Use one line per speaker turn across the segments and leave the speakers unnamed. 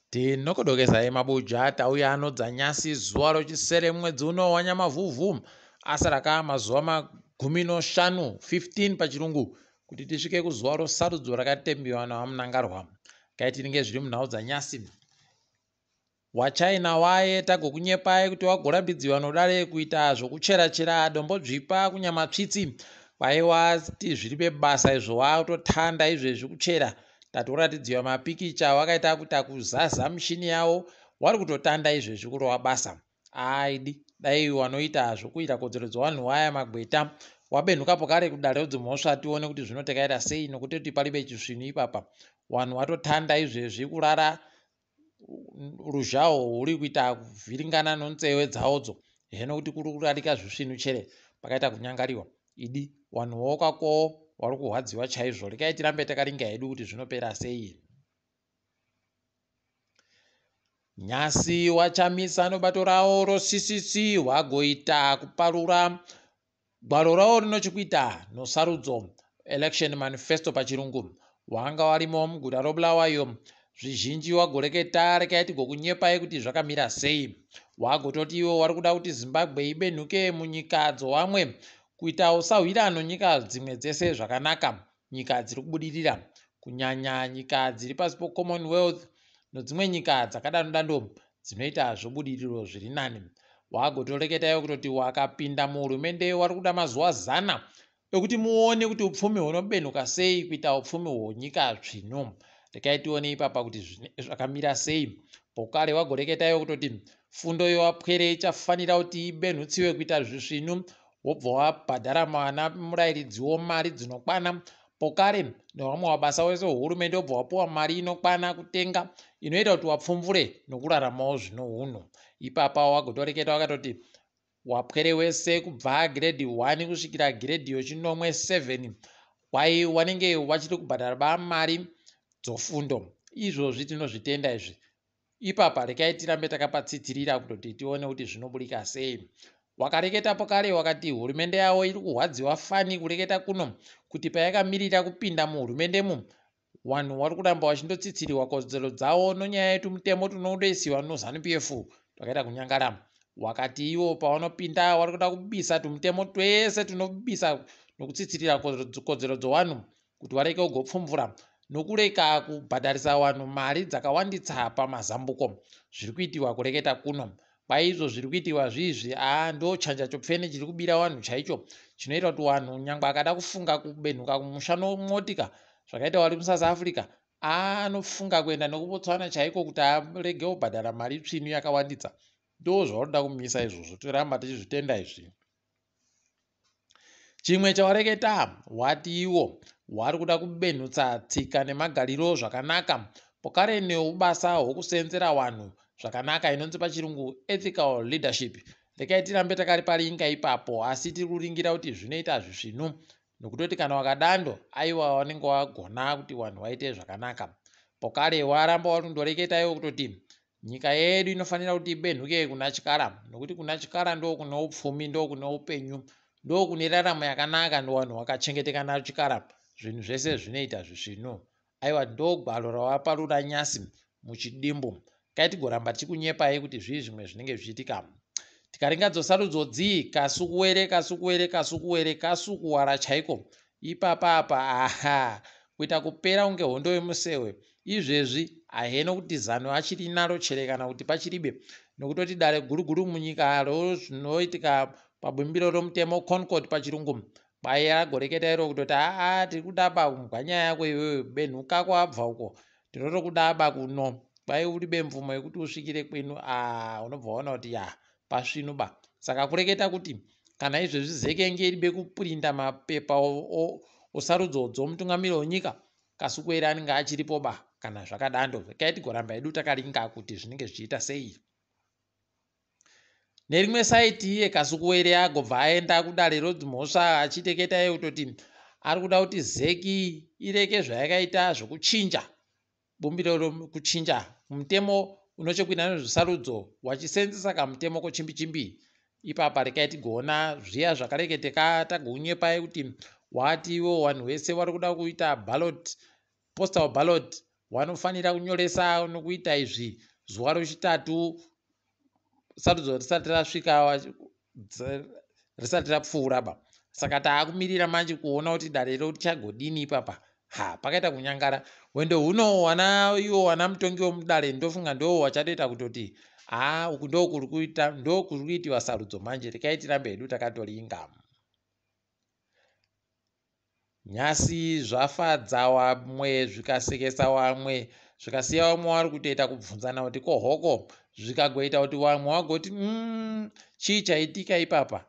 Tinokodokezai mabuja tauya anodzanyasi zuva rochisere mwedzi uno waNyamavhuvhu asara ka mazuva magumi noshanu 15 pachirungu kuti tisvike kuzuva rosarudzo rakatembiwa naVaMnangarwa. Kaitiringe zviri munhau dzanyasi. Wachina waye tagokunyepai kuti wagorambidziwa nodare kuita zvokuchera chera dombo dzvipa kunyamatsvitsi kwaye wati zviri bebasa izvo watotanda izvezvi kuchera tatoratidziwa mapikicha wakaita kuita kuzaza mishini yawo wari kutotanda izvezvi kurova basa aidi dai wanoita zvokuita kodzero dzevanhu waya magweta wabenhukapo kare kudare rodzimhosva tione kuti zvino takaita sei nokutoti paribe chisvinu ipapa vanhu watotanda izvezvi kurara ruzha uhwu huri kuita kuvhiringana nonzeve dzawodzo heno kuti kuri kurarika zvisvinu chere pakaita kunyangariwa idi vanhu vokwakoo vari kurwadziwa chaizvo rekai tirambe takaringa hedu kuti zvinopera sei. Nyasi waChamisa nobato rawo roCCC wagoita kuparura Gwaro ravo rinochikuita nosarudzo, Election Manifesto pachirungu, wanga warimo muguta roBulawayo. Zvizhinji wagoreketa rekai tigokunyepai kuti zvakamira sei. Wagototi iwo wari kuda kuti Zimbabwe ibenhuke munyika dzowamwe kuita usahwira nonyika dzimwe dzese zvakanaka, nyika dziri kubudirira, kunyanya nyika dziri pasi poCommonwealth nodzimwe nyika dzakadandodando dzinoita zvobudiriro zviri nani. Wagotoreketa iwe kutoti wakapinda muhurumende wari kuda mazuva zana ekuti muone kuti upfumi hunobenhuka sei kuita upfumi hwenyika tsvinu. Rekai tione ipapa kuti zvakamira sei. Pokare wagoreketa iwe kutoti fundo yewapwere ichafanira kuti ibenhutsiwe kuita zvisvinu wobva wabhadhara mwana murairidziwo mari dzinokwana Pokare newamwe wabasa wese wehurumende wobva wapuwa mari inokwana kutenga inoita kuti wapfumvure nokuraramawo zvino hunhu. Ipapa wagotoreketa wakatoti wapwere wese kubva giredhi 1 kusvikira giredhi yochinomwe 7 kwai wanenge wachiri kubhadhara ba mari dzofundo. Izvozvi tinozvitenda izvi. Ipapa rekai tirambe takapatsitirira kutoti tione kuti zvinoburika sei. Wakareketapo kare wakati hurumende yavo iri kuhwadziwa fani kureketa kuno kuti payakamirira kupinda muhurumendemu wanhu wari kuramba wachindotsitsirirwa kodzero dzawo nonyaya yetumutemo tunondoisiwa noZanu PF twakaita kunyangara. Wakati iwo pawanopinda wari kuda kubisa tumutemo twese tunobisa nokutsitsirira kodzero dzowanhu kuti wareke kugopfumvura nokureka kubhadharisa vanhu mari dzakawanditsa pamazambuko zviri kuitiwa kureketa kuno. Kwaizvo zviri kuitiwa zviizvi aa ndo chanja chopfene chiri kubira vanhu chaicho chinoita kuti vanhu nyangwe akada kufunga kubenhuka kumusha nomotika zvakaita vari muSouth Africa anofunga kuenda nekuBotswana chaiko kuti arege kubhadhara mari tsvinu yakawanditsa. Ndo zvauri kumisa izvozvo toramba tichizvitenda izvi. Chimwe chawareketa wati iwo wari kuda kubenhutsa tsika nemagariro zvakanaka pokare neubasa hwokusenzera wanhu zvakanaka inonzi pachirungu ethical leadership. Rekai tirambe takariparinga ipapo asi tiri kuringira kuti zvinoita zvisvinu nokutoti kana wakadando aiwa wanenge wagona kuti wanhu waite zvakanaka. Pokare waramba warundoreketa iwo kutoti Nyika yedu inofanira kuti ibenhuke kuna chikara nokuti kuna chikara ndokune upfumi ndokune upenyu ndokune raramo yakanaka ndowanhu wakachengeteka nachikara zvinhu zvese zvinoita zvisvinu aiwa ndogwaro rawaparura nyasi muchidimbu kai tigoramba tichikunyepai kuti zvii zvimwe zvinenge zvichiitika tikaringa dzosarudzo dzii kasukuwere kasukuwere kasukuwere kasukuwara chaiko ipapa apa aha kuita kupera kunge hondo yemusewe Izvezvi aheno kuti zano achiri naro chere kana kuti pachiribe nokutoti dare guru guru munyika rozvinoitika pabumbiro romutemo Concord pachirungu kwai ragoreketa iro kutoti aa tiri kudaba kumbwa nyaya yako iwewe benhuka kwabva uko tinotokudaba kuno kwai uribe mvumo yekuti usvikire kwenu aa unobva waona kuti ya pasvinu ba saka kureketa kuti kana izvezvi zekenge iribe kupurinda mapepa osarudzo dzomutungamiri wenyika Kasukuwere anenge achiripo ba kana zvakadando rekai tigoramba hedu takaringa kuti zvinenge zvichiita sei. Nerimwe saiti iye Kasukuwere agobva aenda kudare rodzimhosva achiteketa iye kutoti ari kuda kuti zeki ireke zvayakaita zvokuchinja bumbiro kuchinja mutemo unochekuita nezvesarudzo wachisenzesa kamutemo kochimbichimbi Ipapa rekai tigoona zviya zvakareketeka tagonyepai kuti wati iwo vanhu vese vari kuda kuita ballot postal ballot Wanofanira kunyoresa nokuita izvi zuva rochitatu sarudzo risati rasvika risati rapfuura ba. Saka taakumirira manje kuona kuti dare richagodini ipapa. Ha, pakaita kunyangara. Hwendo huno wana iwo wana mutongi womudare ndofunga ndo wachatoita kutoti haa uku ndokuri kuita ndokuri kuitiwa sarudzo manje rekai tirambe hedu takatoringa. Nhasi zvafadza wamwe zvikasekesa wamwe zvikasiya wamwe wari kutoita kubvunzana kuti ko hoko zvikagoita kuti wamwe wagoti mm, chii chaitika ipapa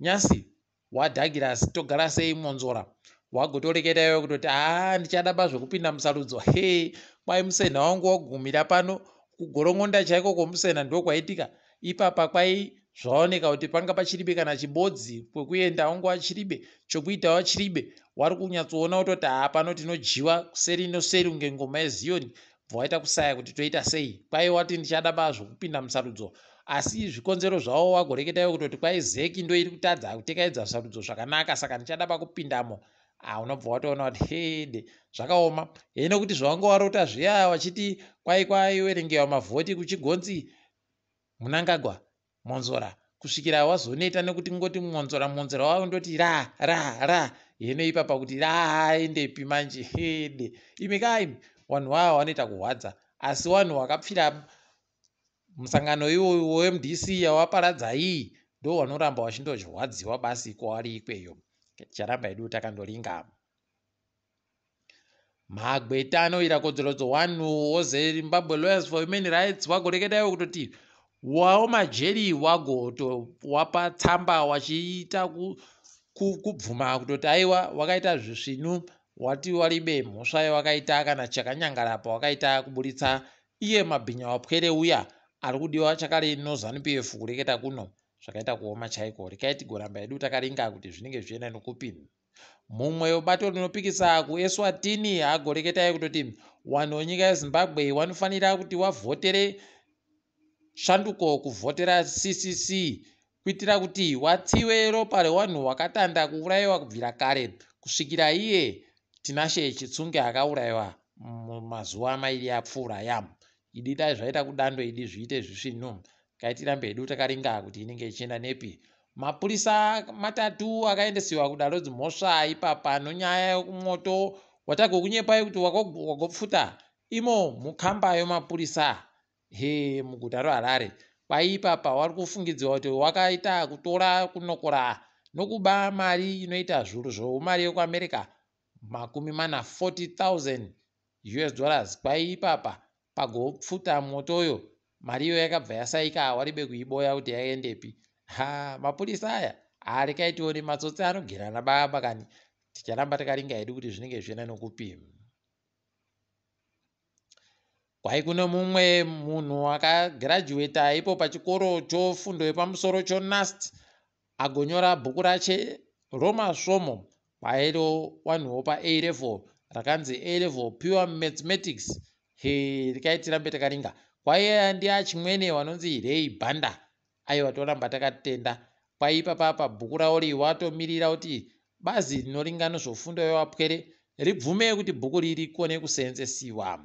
Nhasi waDouglas Togarasei Mwonzora wagotoreketa iwe kutoti haa ndichada ba zvekupinda musarudzo hee kwai musena wangu wagumira pano kugorongonda chaiko kwomusena ndokwaitika ipapa kwai zvaoneka kuti panga pachiribe kana chibodzi kwekuenda wangu wachiribe chokuita wachiribe wari kunyatsoona kutoti haa pano tinodyiwa kuseri noseri kunge ngoma yeziyoni bva waita kusaya kuti toita sei kwai wati ndichada ba zvekupinda musarudzo asi zvikonzero zvavo wagoreketa iwe kutoti kwai zeki ndo iri kutadza kutekaidza sarudzo zvakanaka saka ndichada pakupindamo ah, unobva watoona kuti hede zvakaoma hee nekuti zvawanga warota zviya wachiti kwai kwaiwerengewa mavhoti kuchigonzi munangagwa Mwonzora kusvikira wazoneta nekuti ngoti Mwonzora Mwonzora wandoti ra ra ra heno ipapa kuti ra endepi manje hede imi ka imi wanhu wawa wanoita kuhwadza asi wanhu wakapfira musangano iwoyu weMDC yawaparadza iyi ndo wanoramba wachindorwadziwa basi kwawari ikweyo ticharamba hedu takandoringa. Magweta anowira kodzero dzowanhu oZimbabwe Lawyers for Human Rights wagoreketa iwo kutoti wawo majeri wagotowapa tsamba wachiita kubvuma kutoti aiwa wakaita zvisvinu wati waribe mhosva yawakaita kana chakanyangara pawakaita kuburitsa iye mabhinya wapwere uya ari kudiwa chakare noZanu PF kureketa kuno zvakaita kuoma chaiko rekai tigoramba hedu takaringa kuti zvinenge zvichienda nokupi. Mumwe webato rinopikisa kuEswatini agoreketai kutoti wanhu wenyika yeZimbabwe wanofanira kuti wavhotere shanduko kuvhotera CCC kuitira kuti watsive ropa rewanhu wakatanda kuurayiwa kubvira kare kusvikira iye Tinashe Chitsunge akaurayiwa mumazuva mairi apfuura aya. Idi dai zvaita kudando idi zviite zvisvinu. Ngaitirambe hedu takaringa kuti inenge ichienda nepi. Mapurisa matatu akaendesiwa kudare redzimhosva ipapa nonyaya yokumwoto watagokunyepai kuti wagopfuta imo mukamba yemapurisa he muguta reHarare. Kwai ipapa wari kufungidzirwa kuti wakaita kutora kunokora nokuba mari inoita zviuru zvemari yekuAmerica 40 40,000 us dollars kwai ipapa pagopfuta mwoto uyo mari iyo yakabva yasaika waribe kuiboya kuti yaendepi ha mapurisa aya harekai tione matsotsi anogerana baba kani ticharamba takaringa hedu kuti zvinenge zvichienda nokupi kwai kune mumwe munhu akagirajuweta ipo pachikoro chofundo yepamusoro chonast agonyora bhuku rache romasvomo kwairo wanhuwo pa A level rakanzi A level pure mathematics he rikai tirambe takaringa kwaiya ndiachimwene wanonzi Ray Banda aiwa toramba takatenda kwaipa papa bhuku raori watomirira kuti bazi rinoringa nezvofundo yevapwere ribvume kuti bhuku riri rikone kuseenzesiwa.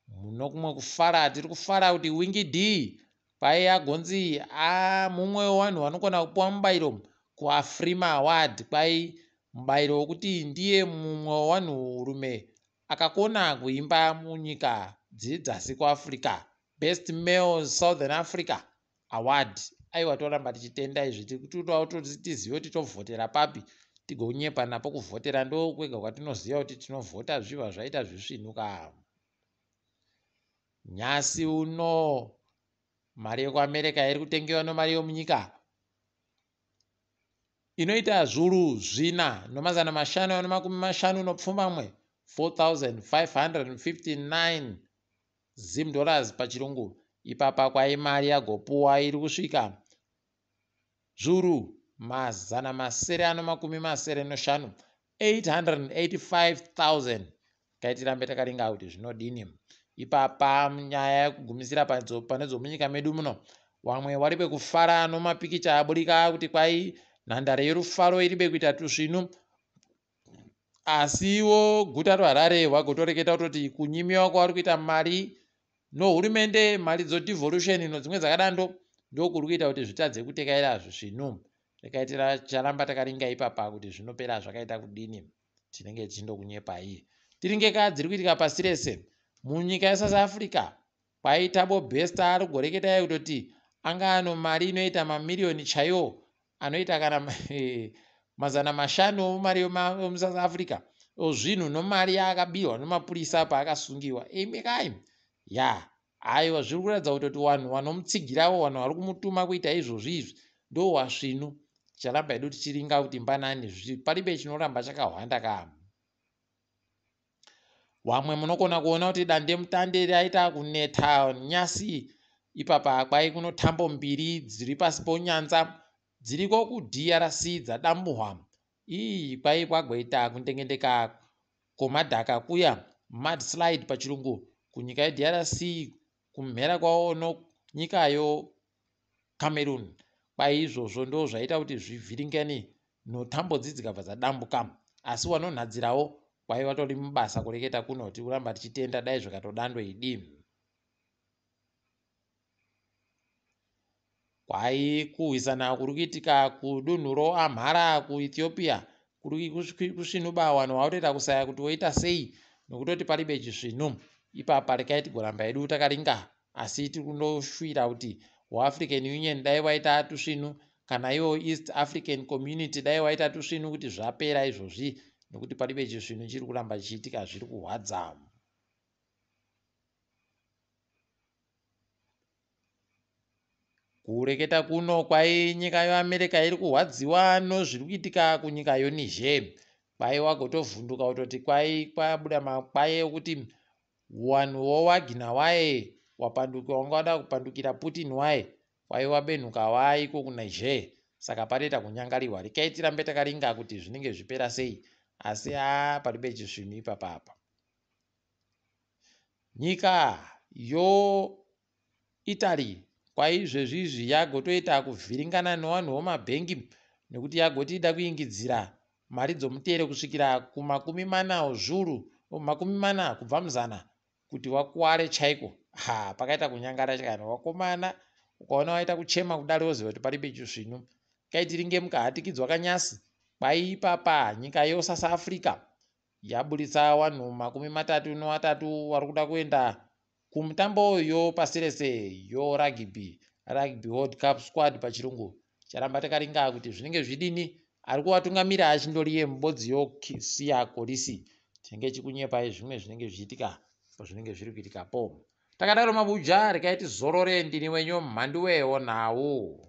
Muno kumwe kufara tiri kufara kuti Winky D kwaiya gonzi a mumwe wevanhu vanokona kupiwa mubairo kuAfrima Award kwai mubairo wekuti ndiye mumwe wevanhurume akakona kuimba munyika dziri dzasi kuAfrica Best Male Southern Africa Award aiwa toramba tichitenda izvi tiri kutodawo kuti tizive kuti tovhotera papi tigonyepa napo kuvhotera ndokwega kwatinoziva kuti tinovhota zviva zvaita zvisvinuka nyasi uno mari yekuamerica iri kutengewa nemari yomunyika inoita zviuru zvina nomazana mashanu ane makumi mashanu nopfumbamwe 4559 zim dollars pachirungu ipapa kwai mari yagopuwa iri kusvika zviuru 785 885,000 Kai tirambe takaringa kuti zvinodini ipapa nyaya yekugumisira pane dzomunyika medu muno wamwe wari pekufara nomapikicha aburika kuti kwai nhandare yerufaro iri bekuita tusvinu Asiwo guta reHarare vagotoreketa kutoti kunyimiwa kwavari kuita mari nohurumende, mari dzodevolution nodzimwe dzakadando, ndokuri kuita kuti zvitadze kutekaira zvisvinu. Rekai ticharamba takaringa ipapa kuti zvinopera zvakaita kudini. Tinenge tichindokunyepai. Tiringeka dziri kuitika pasi rese. Munyika yeSouth Africa kwai Thabo Bester ari kugoreketa kutoti anga ano mari inoita mamiriyoni chaiwo anoita kana 500 mari yemuSouth Africa zvinhu nomari yaakabirwa nemapurisa paakasungiwa. Imi kai ya aiwa, zviri kuratidza kutoti vanhu vanomutsigirawo, vanhu vari kumutuma kuita izvozvi izvi ndo wasvinu. Ticharamba hedu tichiringa kuti mbanani, paribe chinoramba chakahwanda ka. Wamwe munokona kuona kuti dandemutande raita kuneta nyasi ipapa. Kwai kuno tambo mbiri dziri pasi ponyanza dziriko kuDRC dzadambuhwa. Ii kwai kwagoita kundengendeka komadhaka kuya, mudslide pachirungu, kunyika yeDRC kumhera kwawo nonyikayo Cameroon. Kwai izvozvo ndo zvaita kuti zvivhiringane notambo dzi dzikabva dzadambuka, asi wanonhadzirawo kwai vatori mubasa. Kureketa kuno tiri kuramba tichitenda dai zvikatodando idi. Kwai kurwisana kuri kuitika kudunhu roAmhara kuEthiopia kuri kusvinuba, vanhu vakutoita kusaya kuti voita sei nokutoti paribe chisvinu ipapa. Rekai tigoramba hedu takaringa, asi tiri kundoshuvira kuti waAfrican Union dai waita tusvinu, kana iwo East African Community dai waita tusvinu kuti zvapera izvozvi, nekuti paribe chisvinu chiri kuramba chichiitika, zviri kurwadza. Kureketa kuno kwai nyika yeAmerica iri kurwadziwa nozviri kuitika kunyika yoNiger. Kwai wagotovhunduka kutoti kwai kwabuda makwai ekuti vanhu voWagner waye wapanduka, wanga wada kupandukira Putin waye, kwai wabenhuka waiko kuNiger, saka panoita kunyangariwa. Rekai tirambe takaringa kuti zvinenge zvipera sei, asi haa paribe chisvinu ipapapa. Nyika yoItaly kwaizvezvi izvi yagotoita kuvhiringana nevanhu vomabhengi nekuti yagoti ida kuingidzira mari dzomutero kusvikira kumakumi mana zviuru 40 kubva muzana kuti wakuware chaiko. Ha, pakaita kunyangara chakani wakomana, ukaona waita kuchema kudaro woziva kuti paribe chisvinu. Kaitiringe mukahatikidzwa kanyasi. Kwai ipapa nyika yoSouth Africa yaburitsa vanhu 33 vari kuda kuenda kumutambo yopasi rese yorugby, Rugby World Cup squad pachirungu. Charamba takaringa kuti zvinenge zvidini. Ari kuvatungamira achindoriye mubodzi yoSiya Kolisi. Tinenge chikunyepai zvimwe zvinenge zvichiitika pazvinenge zviri kuitikapo. Takadaro mabuja, rekai tizorore. Ndini wenyu Mhanduwe wonhau.